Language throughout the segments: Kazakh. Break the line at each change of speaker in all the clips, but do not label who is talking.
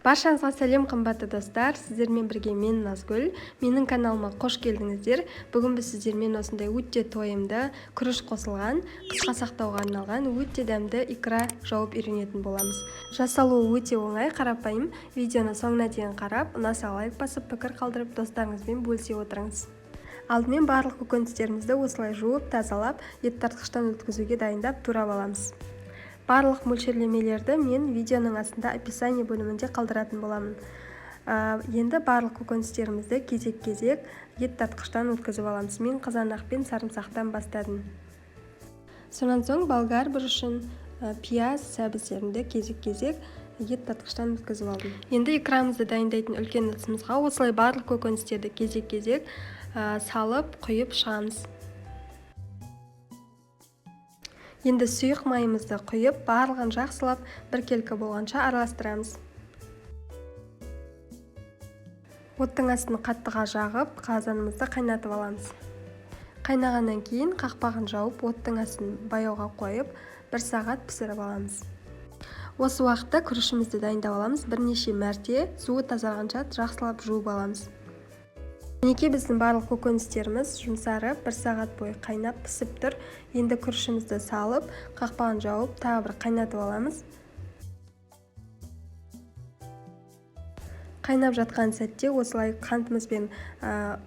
Баршаңызға сәлем, қымбатты достар! Сіздермен бірге мен, Назгүл. Менің каналыма қош келдіңіздер. Бүгін біз сіздермен осындай өте тойымды, күріш қосылған, қысқа сақтауға арналған өте дәмді икра жауып үйренетін боламыз. Жасалуы өте оңай, қарапайым. Видеоны соңына дейін қарап, ұнаса лайк басып, пікір қалдырып, достарыңызбен бөлісе отырыңыз. Алдымен барлық көкөністерімізді осылай жуып, тазалап, ет тартқыштан өткізуге дайындап турап аламыз. Барлық мөлшерлемелерді мен видеоның астында описание бөлімінде қалдыратын боламын. Енді барлық көкөністерімізді кезек-кезек ет тартқыштан өткізіп аламыз. Мен қызанақ пен сарымсақтан бастадым. Сонан соң болгар бұрышын, пияз, сәбіздерімді кезек-кезек ет тартқыштан өткізіп алдым. Енді икрамызды дайындайтын үлкен ыдысымызға осылай барлық көкөністерді кезек-кезек салып, құйып шығамыз. Енді сұйық майымызды құйып, барлығын жақсылап біркелкі болғанша араластырамыз. Оттың астын қаттыға жағып, қазанымызды қайнатып аламыз. Қайнағаннан кейін қақпағын жауып, оттың астын баяуға қойып, 1 сағат пісіріп аламыз. Осы уақытта күрішімізді дайындап аламыз. Бірнеше мәрте суы тазарғанша жақсылап жуып аламыз. Мінекей біздің барлық көкөністеріміз жұмсарып, 1 сағат бойы қайнап пісіп тұр. Енді күрішімізді салып, қақпағын жауып, тағы бір қайнатып аламыз. Қайнап жатқан сәтте осылай қантымыз бен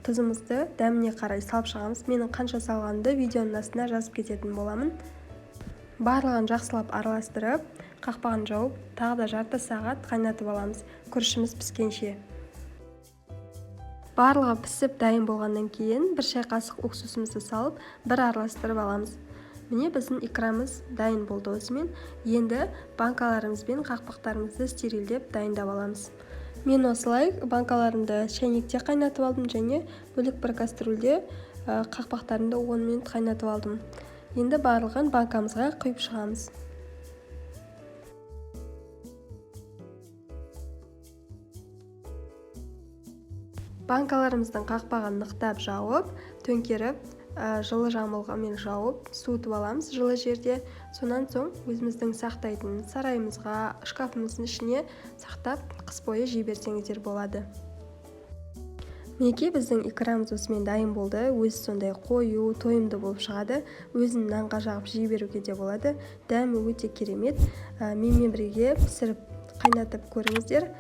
тұзымызды дәміне қарай салып шығамыз. Менің қанша салғанымды видеоның астына жазып кететін боламын. Барлығын жақсылап араластырып, қақпағын жауып, тағы да жарты сағат қайнатып аламыз, күрішіміз піскенше. Барлығы пісіп дайын болғаннан кейін 1 шай қасық уксусымызды салып, бір араластырып аламыз. Міне біздің икрамыз дайын болды осымен. Енді банкаларымыз бен қақпақтарымызды стерилдеп дайындап аламыз. Мен осылай банкаларымды шәйнекте қайнатып алдым және бөлек бір кастрюльде қақпақтарымды 10 минут қайнатып алдым. Енді барлығын банкамызға құйып шығамыз. Банкаларымыздың қақпағын нықтап жауып, төңкеріп, жылы жамылғымен жауып, суытып аламыз жылы жерде. Сонан соң өзіміздің сақтайтын сарайымызға, шкафымыздың ішіне сақтап, қыс бойы жей берсеңіздер болады. Мінекей біздің икрамыз осымен дайын болды. Өзі сондай қою, тойымды болып шығады. Өзін нанға жағып жей беруге де болады. Дәмі өте керемет. Менімен бірге пісіріп, қайнатып көріңіздер.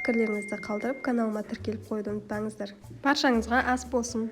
Пікірлеріңізді қалдырып, каналыма тіркеліп қоюды ұмытпаңыздар. Баршаңызға ас болсын.